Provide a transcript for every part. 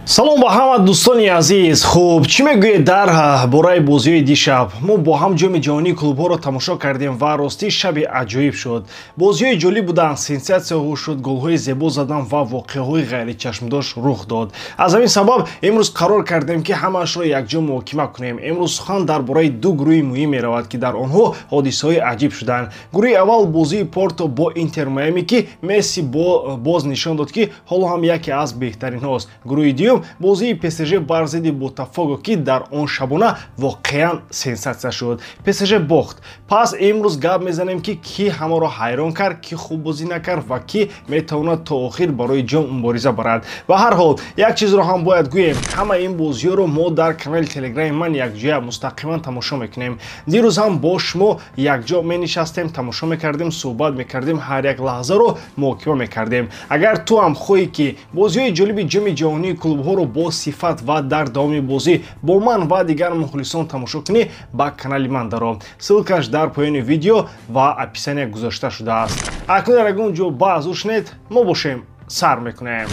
Салом ба ҳама дӯстони азиз. Хуб, чӣ мегӯед дар бораи бозиҳои дишаб? Мо бо ҳам Ҷоми ҷаҳонии клубҳоро тамошо кардем ва ростӣ шаби аҷоиб шуд. Бозиҳои ҷолиб буданд, сенсатсияҳо шуд, голҳои зебо задан ва воқеаҳои ғайричашмдошт рух дод. Аз ҳамин сабаб имрӯз қарор кардем, ки ҳамаашро якҷо муҳокима кунем. Имрӯз сухан дар бораи ду гурӯҳи муҳим меравад, ки дар онҳо ҳодисаҳои аҷиб шуданд. Гурӯҳи аввал бозии Порто бо Интер Майами, ки Месси боз нишон дод, ки ҳоло ҳам яке аз беҳтаринҳост. Гурӯҳи дуюм бозии ПСЖ бар зидди Ботафого, ки дар он шабона воқеан сенсатсия шуд. ПСЖ бохт. Пас имрӯз гап мезанем, ки кӣ ҳамаро ҳайрон кард, кӣ хуб бозӣ накард ва кӣ метавонад то охир барои ҷом мубориза барад. Ба ҳар ҳол, як чизро ҳам бояд гӯем: ҳама ин бозиҳоро мо дар канали Телеграми ман якҷоя мустақиман тамошо мекунем. Дирӯз ҳам бо шумо якҷо менишастем, тамошо мекардем, суҳбат мекардем, ҳар як лаҳзаро муҳокима мекардем. Агар ту ҳам хоҳӣ, ки бозиҳои ҷолиби Ҷоми ҷаҳонии клубҳоро бо сифат ва дар давоми бозӣ бо ман ва дигар мухлисон тамошо кунӣ, ба канали ман даро. Ссылка ш дар поёни видео ва описания гузошта шудааст. Акнун дар ягон ҷо баъз ушнед, мо бошем, сар мекунем.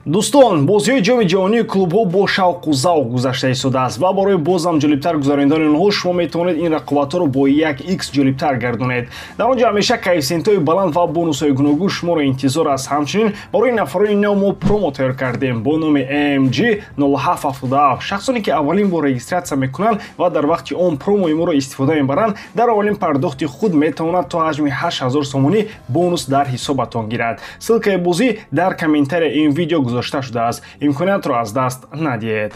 Дӯстон, бозиҳои Ҷоми ҷаҳонии клубҳо бо шавқу завқ гузашта истодааст ва барои бозам ҷолибтар гузаронидани онҳо шумо метавонед ин рақобатҳоро бо як икс ҷолибтар гардонед. Дар он ҷо ҳамеша коэффисиентҳои баланд ва бонусҳои гуногун шуморо интизор аст. Ҳамчунин барои нафарони нав мо промо тайёр кардем бо номи MG 0777. Шахсоне, ки аввалин бор регистрация мекунанд ва дар вақти он промои моро истифода мебаранд, дар аввалин пардохти худ метавонад то ҳаҷми 8000 сомонӣ бонус дар ҳисобатон гирад. Ссылка и бозӣ дар комментария ин видео гузошта шудааст. Имкониятро аз даст надиҳед.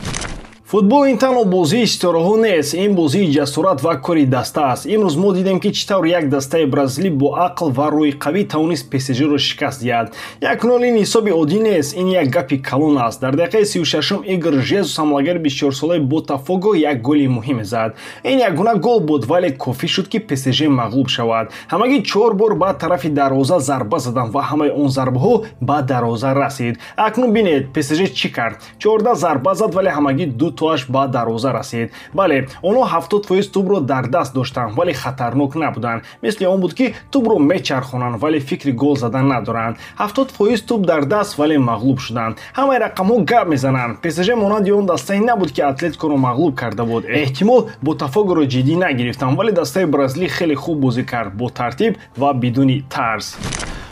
Футбол ин танҳо бозии ситораҳо нест, ин бозии ҷасорат ва кори даста аст. Имрӯз мо дидем, ки чӣ тавр як дастаи бразилӣ бо ақл ва рӯи қавӣ тавонист ПСЖро шикаст диҳад. 1-0 ин ҳисоби оддӣ нест, ин як гапи калон аст. Дар дақиқаи 36-ум Игор Жезус, ҳамлагари 24-солаи Ботафого, як голи муҳиме зад. Ин якгуна гол буд, вале кофӣ шуд, ки ПСЖ мағлуб шавад. Ҳамагӣ чор бор ба тарафи дарвоза зарба заданд ва ҳамаи он зарбаҳо ба дарвоза расид. Акнун бинед, ПСЖ чӣ кард: 14 зарба зад, вале ҳамагӣ ду тоаш ба дарвоза расид. Бале, онҳо 70% тӯбро дар даст доштанд, вале хатарнок набуданд. Мисли он буд, ки тӯбро мечархонанд, вале фикри гол задан надоранд. 70% тӯб дар даст, вале мағлуб шуданд. Ҳамаи рақамҳо гап мезананд. ПСЖ монанди он дастае набуд, ки Атлетикоро мағлуб карда буд. Эҳтимол, Ботафогоро ҷиддӣ нагирифтанд, вале дастаи бразилӣ хеле хуб бозӣ кард, бо тартиб ва бидуни тарс.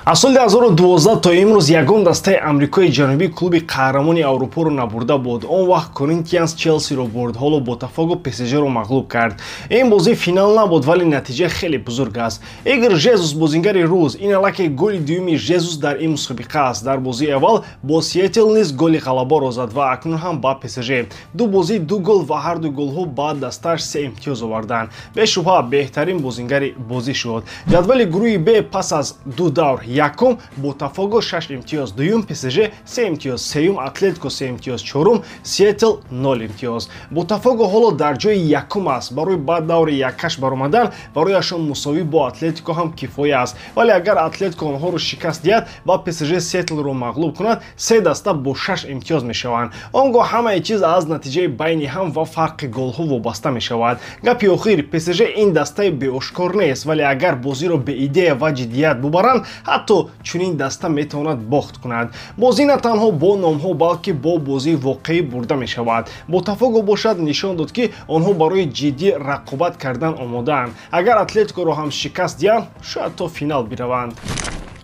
Аз соли 2012 то имрӯз ягон дастаи Амрикои Ҷанубӣ клуби қаҳрамони Аврупоро набурда буд. Он вақт Коринтианс Челсиро бурд, ҳоло Ботафого ПСЖро мағлуб кард. Ин бозӣ финал набуд, вале натиҷа хеле бузург аст. Игор Жезус бозингари рӯз. Ин аллакай голи дуюми Жезус дар ин мусобиқа аст. Дар бозии аввал бо Сиэтл низ голи ғалабаро зад ва акнун ҳам ба ПСЖ. Ду бозӣ, ду гол ва ҳарду голҳо ба дастааш се имтиёз оварданд. Бешубҳа, беҳтарин бозингари бозӣ шуд. Ҷадвали гурӯҳи Б пас аз ду давр: якум Ботафого, шаш имтиёз, дуюм ПСЖ, се имтиёз, сеюм Атлетико, се имтиёз, чорум Сиэтл, нол имтиёз. Ботафого ҳоло дар ҷои якум аст. Барои ба даври яккаш баромадан барояшон мусовӣ бо Атлетико ҳам кифоя аст, вале агар Атлетико онҳоро шикаст диҳад ва ПСЖ Сиэтлро мағлуб кунад, се даста бо шаш имтиёз мешаванд. Он гоҳ ҳамаи чиз аз натиҷаи байни ҳам ва фарқи голҳо вобаста мешавад. Гапи охир: ПСЖ ин дастаи беошкор нест, вале агар бозиро беидея ва ҷиддият бубаранд, ҳатто чунин даста метавонад бохт кунад. Бозӣ на танҳо бо номҳо, балки бо бозии воқеӣ бурда мешавад. Ботафого бошад, нишон дод, ки онҳо барои ҷиддӣ рақобат кардан омодаанд. Агар Атлетикоро ҳам шикаст диҳанд, шояд то финал бираванд.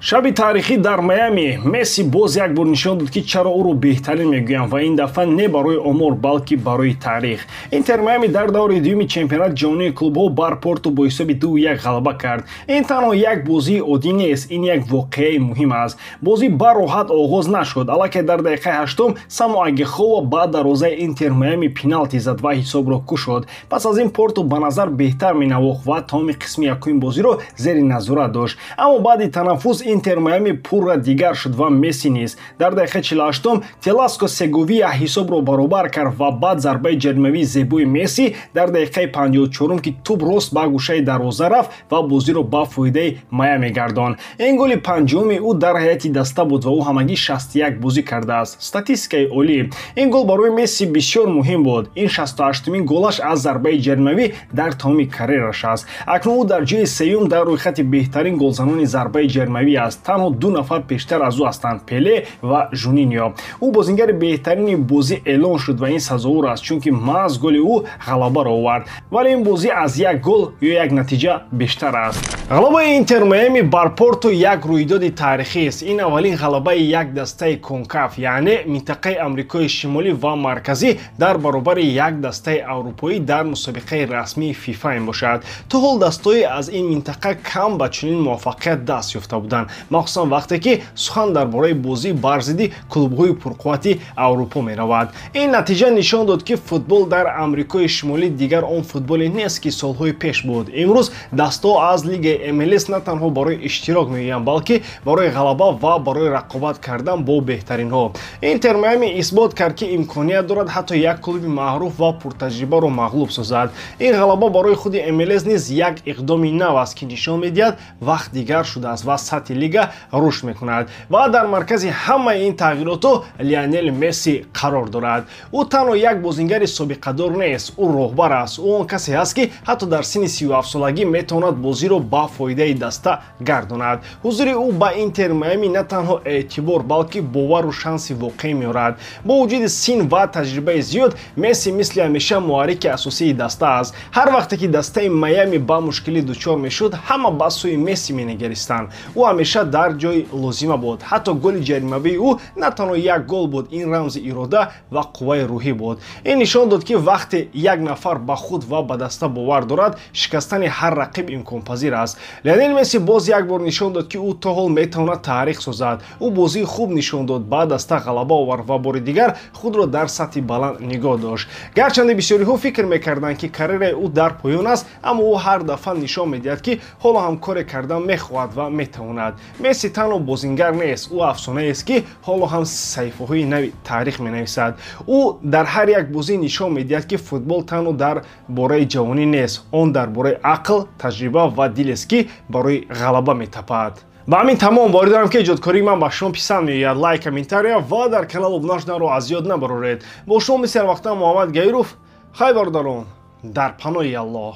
Шаби таърихӣ дар Майами. Месси боз як бор нишон дод, ки чаро ӯро беҳтарин мегӯянд, ва ин дафъа не барои омор, балки барои таърих. Интер Майами дар даври дуюми чемпионати ҷаҳонии клубҳо бар Порту бо ҳисоби 2-1 ғалаба кард. Ин танҳо як бозии оддӣ нест, ин як воқеаи муҳим аст. Бозӣ бароҳат оғоз нашуд. Аллакай дар дақиқаи ҳаштум Саму Агехова ба дарвозаи Интер Майами пеналти зад ва ҳисобро кушод. Пас аз ин Порту ба назар беҳтар менавохт ва тамоми қисми якуми бозиро зери назорат дошт, аммо баъди танаффус Интер Майами пурра дигар шуд ва Месси низ. Дар дақиқаи 48-ум Теласко Сеговия ҳисобро баробар кард ва баъд зарбаи ҷаримавии зебои Месси дар дақиқаи 54-ум, ки тӯб рост ба гӯшаи дарвоза рафт ва бозиро ба фоидаи Майами гардонд. Ин голи панҷуми ӯ дар ҳайати даста буд ва ӯ ҳамагӣ 61 бозӣ кардааст. Статистикаи олӣ. Ин гол барои Месси бисёр муҳим буд. Ин 68-умин голаш аз зарбаи ҷаримавӣ дар тамоми карьераш аст. Акнун ӯ дар ҷои сеюм дар рӯйхати беҳтарин голзанони зарбаи ҷаримавӣ аст. Танҳо 2 нафар пештар аз ӯ ҳастанд: Пеле ва Жуниньо. Ӯ бозингари беҳтарини бозӣ эълон шуд ва ин сазовор аст, чунки маҳз голи ӯ ғалабаро овард. Вале ин бозӣ аз як гол ё як натиҷа бештар аст. Ғалабаи Интер Майами бар Порту як рӯйдоди таърихист. Ин аввалин ғалабаи як дастаи Конкаф, яъне минтақаи Амрикои Шимолӣ ва Марказӣ, дар баробари як дастаи аврупоӣ дар мусобиқаи расмии ФИФА мебошад. То ҳол дастҳои аз ин минтақа кам ба чунин муваффақият даст ёфта буданд, махсусан вақте ки сухан дар бораи бозӣ бар зидди клубҳои пурқуввати Аврупо меравад. Ин натиҷа нишон дод, ки футбол дар Амрикои Шимолӣ дигар он футболе нест, ки солҳои пеш буд. Имрӯз дастҳо аз лигаи МЛС на танҳо барои иштирок меоянд, балки барои ғалаба ва барои рақобат кардан бо беҳтаринҳо. Интер Майами исбот кард, ки имконият дорад ҳатто як клуби маъруф ва пуртаҷрибаро мағлуб созад. Ин ғалаба барои худи МЛС низ як иқдоми нав аст, ки нишон медиҳад вақт дигар шудааст ва сатҳи лига рушд мекунад. Ва дар маркази ҳамаи ин тағйиротҳо Лионел Месси қарор дорад. Ӯ танҳо як бозингари собиқадор нест, ӯ роҳбар аст. Ӯ он касе аст, ки ҳатто дар синни 37-солагӣ метавонад бозиро ба фоидаи даста гардонад. Ҳузури ӯ ба Интер Майами на танҳо эътибор, балки бовару шанси воқеӣ меорад. Бо вуҷуди син ва таҷрибаи зиёд, Месси мисли ҳамеша муҳаррики асосии даста аст. Ҳар вақте ки дастаи Майами ба мушкилӣ дучор мешуд, ҳама ба сӯи Месси менигаристанд. Ӯ ҳамеша дар ҷои лозима буд. Ҳатто голи ҷаримавии ӯ на танҳо як гол буд, ин рамзи ирода ва қувваи рӯҳӣ буд. Ин нишон дод, ки вақте як нафар ба худ ва ба даста бовар дорад, шикастани ҳар рақиб имконпазир аст. Лионел Месси боз як бор нишон дод, ки ӯ то ҳол метавонад таърих созад. Ӯ бозии хуб нишон дод, ба даста ғалаба овард ва бори дигар худро дар сатҳи баланд нигоҳ дошт. Гарчанде бисёриҳо фикр мекарданд, ки карьераи ӯ дар поён аст, аммо ӯ ҳар дафъа нишон медиҳад, ки ҳоло ҳам коре кардан мехоҳад ва метавонад. Месси танҳо бозингар нест, ӯ афсонаест, ки ҳоло ҳам саҳифаҳои нави таърих менависад. Ӯ дар ҳар як бозӣ нишон медиҳад, ки футбол танҳо дар бораи ҷавонӣ нест, он дар бораи ақл, таҷриба ва дилест, ки барои ғалаба метапад. Ба ҳамин тамом. Боварӣ дорам, ки эҷодкории ман ба шумо писанд меояд. Лайк, комментария ва дар канал обуна шуданро аз ёд набароред. Бо шумо мисли ҳар вақта Муҳаммад Гаиров. Хайр, бародарон, дар паноҳи Аллоҳ.